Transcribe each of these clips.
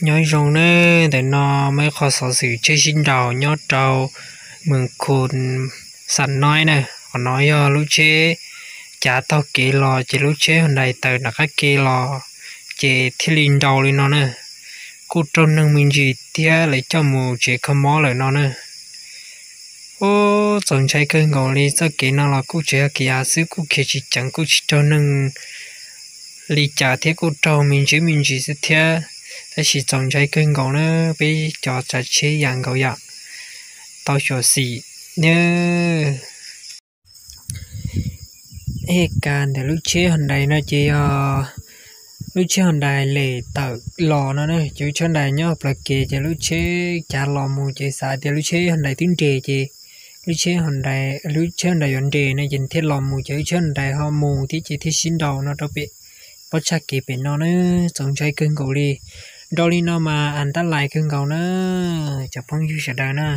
Nyob zoo nawb, ntawm no muaj ib qho xov xwm tsheb sib nraus nyob rau Mws Khus Xam Noib na. Qhov no yog lub tsheb cav taug kev los ces lub tsheb Hyundai tawm nram qab ke los ces thiaj li nraus li no na. Kuj raug neeg me ntsis thiab lawv coj mus tsev kho mob lawm no na. Ub, txaus ntshai kawg nkaus li, txoj kev no los kuj tseem yog kev av xwb, kuj khiav tsis ceev, kuj tsis raug neeg li cas thiab, kuj raug me ntsis me ntsis xwb thiab. Tab sis txaus ntshai kawg nkaus na, peb cov tsav tsheb yam nkaus yam tau xyuam xim nawb. Ej, ka ntawm lub tsheb Hyundai no ces yog lub tsheb Hyundai lem tawm los no na, ces lub tsheb Hyundai nyob plawv kev ces lub tsheb cav los mus ces xav tias lub tsheb Hyundai twb nres ces lub tsheb Hyundai, lub tsheb Hyundai yuav nres no ces thiaj los mus ces lub tsheb Hyundai ho mus thiab ces thiaj sib nraus no rau pem pob tshaj kev pem no na. Txaus ntshai kawg nkaus li, nrau li no mas antab lais kawg nkaus na, cov phooj ywg sawv daws na.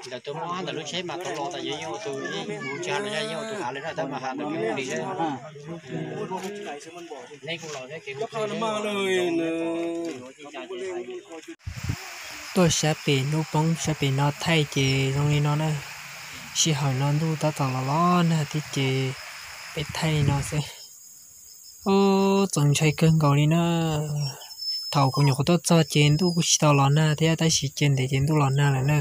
Ntawm tus mob ntawm lub tsheb mas tau los tas yeej ua tus, yeej ua tsis has los yeej ua tus hav lawm na, tab mas has ntawm kev ua li. Neb kuj los neb kev ua. Tuaj sab pem hnub poob sab pem no thaij ces zoo li no na. Sij hawm no ntuj tab tom los los nag thiab ces peb thaij li no xwb. Ub, txaus ntshai kawg nkaus li na. Thaum kuv nyuam qhuav tuaj txog ces ntuj kuj tsis tau los nag thiab, tab sis cia ntev ces ntuj los nag lawm na.